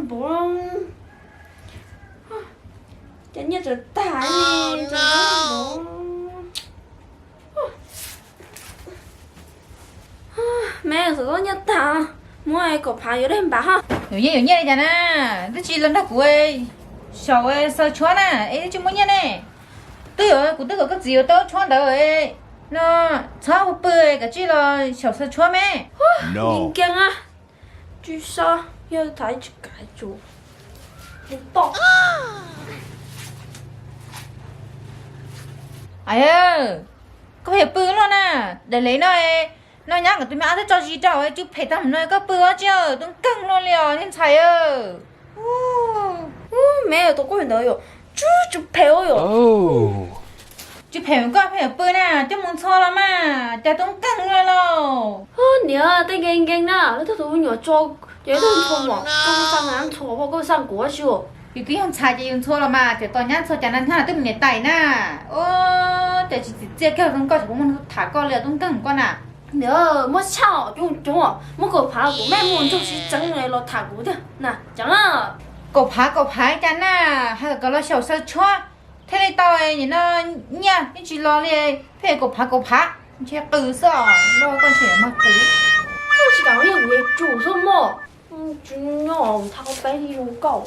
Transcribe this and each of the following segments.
Npaum, cas nyiaj txawm tag li. Me, xov tooj nyiaj tag, muab kaum phav yuav dej npam ho. Yuav nyiaj yuav nyiaj li cas na, twb tsis los nrog kuv xyaum xaws tshuab na, es twb tsis muaj nyiaj ne. Twb yuav, kuv twb kom koj txiv yuav tau tshuab ntawd no, txhob pw, kav tsij los xyaum xaws tshuab me. Nkees a, tsis so, yog thav tsis kav tsuas toj. Koj pheej pw luaj na, daim lev no, no nyab kom tus me ab twb tso zis rau, tsw phem tag mus no koj pw ua tsi, tub nkeeg luaj li os niag ntxhais. Me, tus koj ntawd yom, tsw phem yom. Tsw phem koj pheej pw na, coj mus ntxhua los mas, cas tub nkeeg luaj los. Niam, tej nkees nkees na, lawv tau tus me nyuam tso, ces tau ntxhua mom, koj xaj ntxhua, koj xaj kuv ua tsi. Yus twb yog ntxhais ces yus ntxhua los mas, txawm tos nyab ntxhua cas na, nyab twb mus niam tais na. Ua cas tsis txim txiaj kiag zoo nkauj, tsis pub muaj neeg tham koj li, tub nkeeg koj na. Niam, muab tshaj coob coob, muab kaum phav kuv mej mus nrog sib tseev los tham kuv tiag na, ceev. Kaum phav kaum phav cas na, hais kom los xyaum xaws tshuab thiaj li tau, nim no nyiaj yeej tsis los li, pheej kaum phav kaum phav, ntshe qw xwb os, loj koj ntshe mas qw. Koj tsis kam yog kuv tsum xwb mog, tsis nyob thaj peb li zoo nkauj.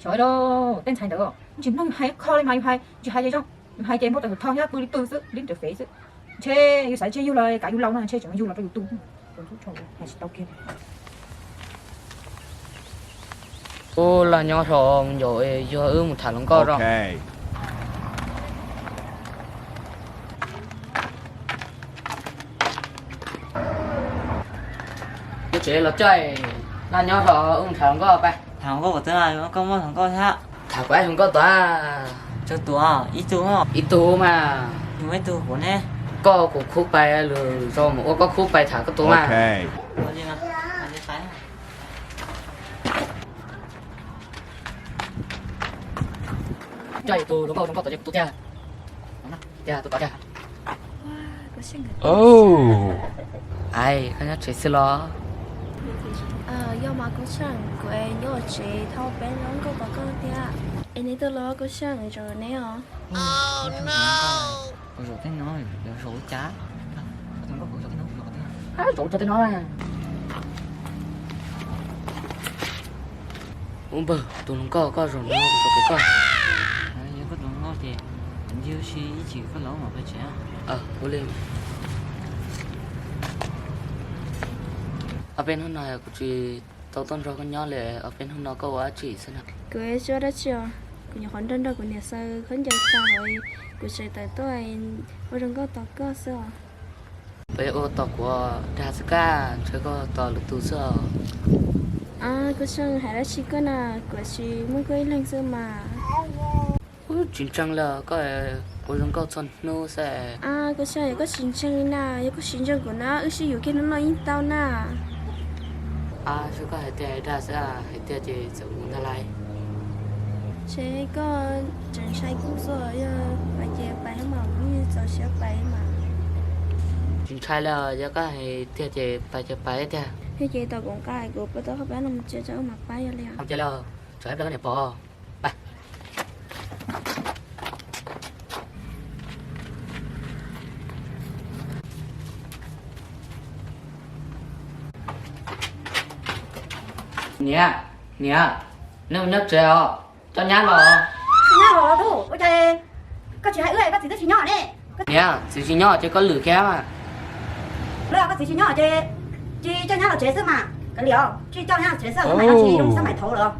Xyov, tej ntxhais ntawd tsis mloog hais kho li mas yus hais tsis hais ces zoo, yus hais ces npau taws tho thiab pw li pw xwb, li ntawd fev xwb. Ntshe yus xav ntshe yus los kav yus laus no ntshe tseem yus los rau yus tu. Ub, laj nyob hlo, yog wb mus tham hluas nkauj zoo. Nyob tsev los caij, laj nyob hlo wb mus tham hluas nkauj pab. Tham hluas nkauj kom twb, koj muaj hluas nkauj thiab. Tham kuv ib hluas nkauj tod. Tsawg tus? Ib tug. Ib tug mas. Yus ib tug kuv ne. Koj kuv khub pais lwm zaus mus ua koj khub pais tham koj tus mas. Coj yus tus hluas nkauj zoo nkauj tod ces kuv tus tiag. Tiag tus tod tiag. Ai, koj nyob tsev xwb los? Yog mas koj Seej, kuv nyob tsev thauj peb hluas nkauj tos koj thiab. Es neb tuaj los koj Seej, zaum neb os. Zaum tej no, zaum ua cas? Zaum tej no. Ub npawg, tus hluas nkauj koj zaum no kuv tau pem koj. Yog koj tus hluas nkauj ces ncig ua si ib chim koj los mam pais tsev. Ua li. Ob peb hnub no kuv tsis tau tuaj nrog koj nyob li, ob peb hnub no koj ua dab tsi xwb na? Kuv tsis ua dab tsi os, kuv nyuam qhuav nrog nrog kuv niam xaws khaub ncaws tag, kuv tseem tawm tuaj ua zoo nkauj tos koj xwb os. Peb ua tos kuv dag xwb kab, ntshe koj tos lwm tus xwb os. Koj Seej, hais dab tsi koj na, kuv tsis muaj koj ib leeg xwb mas. Ub, tsis ntseeg li, koj ua zoo nkauj txhua hnub xwb. Koj Seej, yog koj tsis ntseeg li na, yog koj tsis ntseeg kuv na, wb sib yuav kiag hnub no yeej tau na. Seb koj hais tiag dag xwb, hais tiag ces txawm mus ntag lauj. Ces koj tseem ntshai kuv xwb, yog pais ces pais mas, kuv yeej txaus siab pais mas. Tsis ntshai li, yog koj hais tiag ces pais ces pais tiag. Thiab ces tau kuv nqa kuv pab tau hauv pab no mus tsev tso wb mam pab yog li. Cia li, tsam ib pliag koj niam pom. Niam, niam, nej nyob tsev os, coj nyab los. Tsis nyob los tus, ua cas koj tsis hais wb, koj txiv twb tsis nyob ne. Niam, txiv tsis nyob ces koj lwm kiag mas. Lawv koj txiv tsis nyob ces, ces coj nyab los tsev xwb mas, kav liam, tsis coj nyab los tsev xwb, lawv mam nyob tsis zoo xab maim thaud lawm.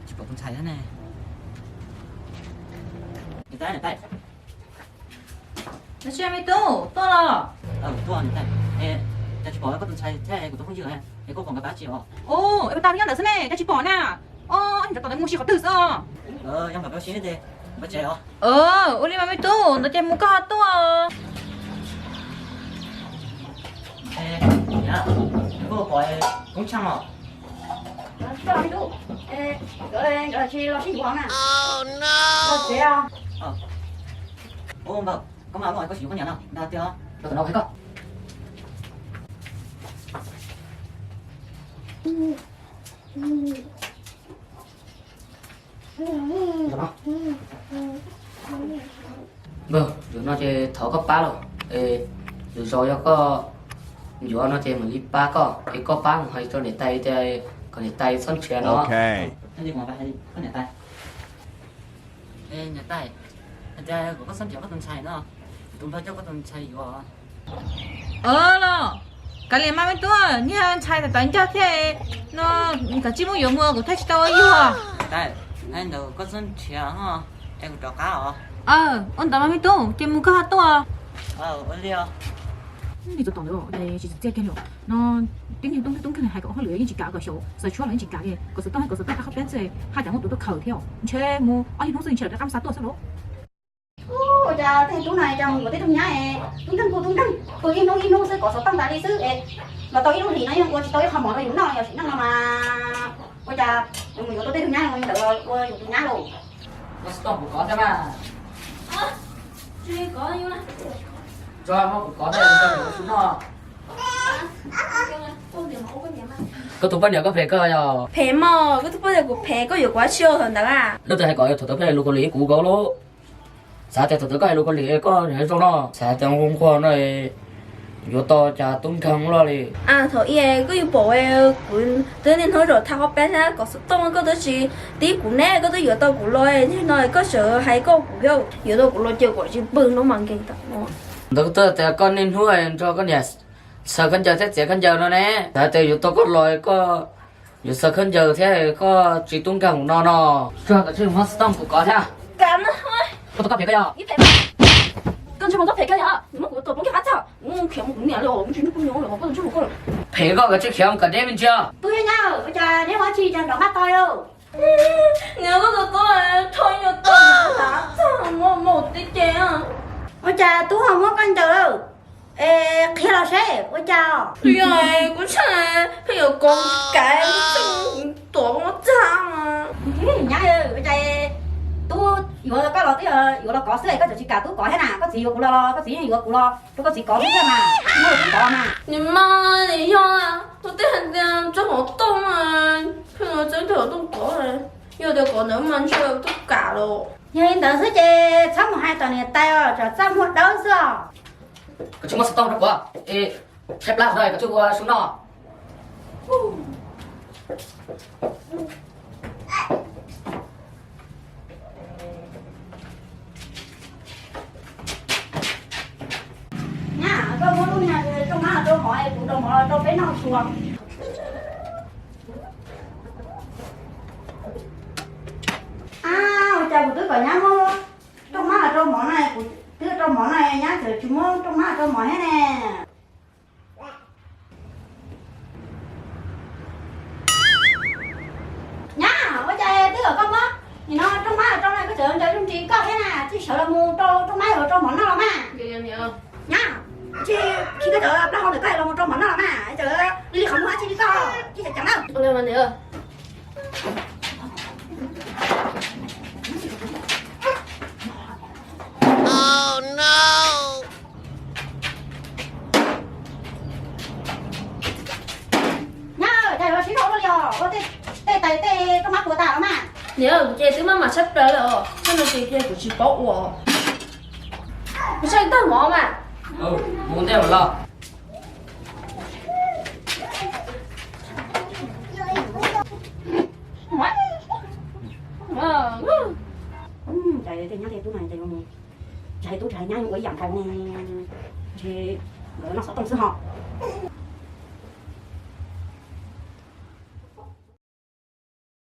Tsis pom tus ntxhais ne. Niam tais, niam tais. Niam tais, me tub, tuaj los? Tuaj niam tais. Cas tsis pom koj tus ntxhais thiab kuv tus phooj ywg, es koj pom nkawd pab tsis os? Ua, es puas tas nyob ntawd xwb ne, cas tsis pom na? Os, nyob ntawd mus si qhov twg xwb os? Yog nkawd pab si ces pab tsev os. Ua li mas me tub, ntawd ces mus koj tuaj. Koj pom koob tshaj os. Koj los tsis los sib yuav na. Koj tsev os. Ua npawg, koj mas muaj koj tsis yuav koj niam no ntag tiag. Rau tom no qhia koj. Npawg, zaum no ces thov koj pab lauj. Es lwm zaus yog koj yuav no ces mam li pab koj, es koj pab mus hais rau niam tais tias kom niam tais txhob nrhiav no. Niam tais, hais tias kom koj txhob nrhiav koj tus ntxhais no, tus npawg coj koj tus ntxhais yuav. Los, kav liam mas me tub, niag ntxhais tawv ncauj thiab no, kav tsij muab yuav mus, kuv thiaj tsis tau ua yug. Ntawd koj txhob nrhiav, es kuv rov qab os. Ua ntawd mas me tub, ces mus koj ho tuaj. Li txog tom ntawd tsis txiaj kiag li no, tib neeg tub nkeeg tub nkeeg hais kom hauj lwm yeej tsis kam kom xyaum, xaws tshuaj los yeej tsis kam li, kom xov tooj hais kom xov tooj tag qhov peb txwj haj cas muab tus tuaj khaws thiab, ntshe mus ob yig hnub xwb ntshe rov qab xa tuaj xwb lauj. Ua cas tej tub no cas mus yuav tej tug nyab, tub nkeeg kuj tub nkeeg, pw ib hnub ib hnub xwb kom xov tooj tas li xwb es los tau ib lub hlis no yeej ua tsis tau ib qho mov rau yus noj, yog sim neej no mas ua cas mus yuav tau tej tug nyab ntawd los ua yus tus nyab lauj. Muab xov tooj kuv kov thiab mas. Tso muab kuv kov thiab, kuv noj. Koj tus poj niam koj phem koj yog? Phem mog, koj tus poj niam kuv phem, koj yuav kuv dab tsi ua thaum ntawd a? Leej twg hais kom thaum ntawd pheej hais lus khaus lim kuv nkaus lauj? Xav tias thaum ntawd koj hais lus khaus lim koj niam zoo no, xav tias nquag nquag no yuav tau cas tub nkeeg loj li. Thaum ub koj yeej pom kuv twb niaj hnub zaum thaj qhov peb thiab kom xov tooj koj twb tsis tib kuv ne, koj twb yuav tau kuv los, nim no koj tseem hais koj kuv yuav tau kuv los ces kuv tsis pw hnub mas nkeeg tam no. Ntawd twb tias koj niaj hnub nrog koj niam xaws khaub ncaws thiab txiav khaub ncaws no ne, xav tias yuav tau koj los koj yuav xaws khaub ncaws thiab koj tsis tub nkeeg no no. Tsuag kom tsij muab xov tooj kuv kov thiab. Koj tus koj phem koj yog? Koj ntsej muag koj phem koj yog? Nws muab kuv tus poob kiag qab txaj, kuv khiav mus kuv niam lawm, kuv tsis nyob kuv niam lawm, koj tus ntsej muag koj. Phem koj, koj tsij khiav mus kom deb me ntsis. Tub yab nyab, ua cas neb ua tsis cas nrov nqaj to lauj? Nws koj tus tub rho ib nyuag tau mus txaj mus mus tib ce. Ua cas tub ho muab koj ncaws lawm? Es qhia los seb ua cas. Yog kuv tseem pheej yuav kov kav tuam muab txaj. Nyab, ua cas tub yuav koj los twb yuav los kov xwb es koj tseem tsis kam tub kov thiab na? Koj txiv yuav kuv los los koj txiv yeej yuav kuv los rau koj txiv kov xwb thiab mas, tsis muaj leej twg kov mas. Nim no yog tus twg hais tias tso hauv tooj, pheej yuav tso hauv tooj kov, yog tias kov ntawd mas ntshe tub kam los. Yog li ntawd xwb ces txhob mus hais tom niam tais os, tsam txaj muag dawb xwb os. Koj tsis muab xov tooj rau kuv, tshaib plab no koj tsuas ua su noj. Nyab, koj muab lub niag rooj mab rau mov, kuv rau mov rau peb noj xwb. Ab, ua cas kuv twb kom nyab muab rooj mab rau mov na, kuv twb rau mov na, nyab txawm tsis muab rooj mab rau mov thiab ne. Nyab, ua cas twb kom koj muab nim no rooj mab rau na, koj tseem ncaws rooj ris koj thiab na, tsis sawv los mus rau rooj mab los rau mov noj los mas. Nyab, tsis khi koj cov plaub hau ntawm koj los mus rau mov noj los mas, cov li li qhov muag dab tsi li koj, tsis xav ceev na. Nyab, cas yuav sib dhau luaj li os, ua tej tais tej rooj mab puas tas los mas. Niam, kuv ces twb maj mam tshaj plaws lawm os, txoj no ces kuv tsis paub ua. Kuv tshaj tag mov mas. Mus ntej los. Ces tej nyab tej tub no ces tsis hais tub tsis hais nyab ua ib yam nkaus ne, ntshe nkawd noj xov tooj xwb ho.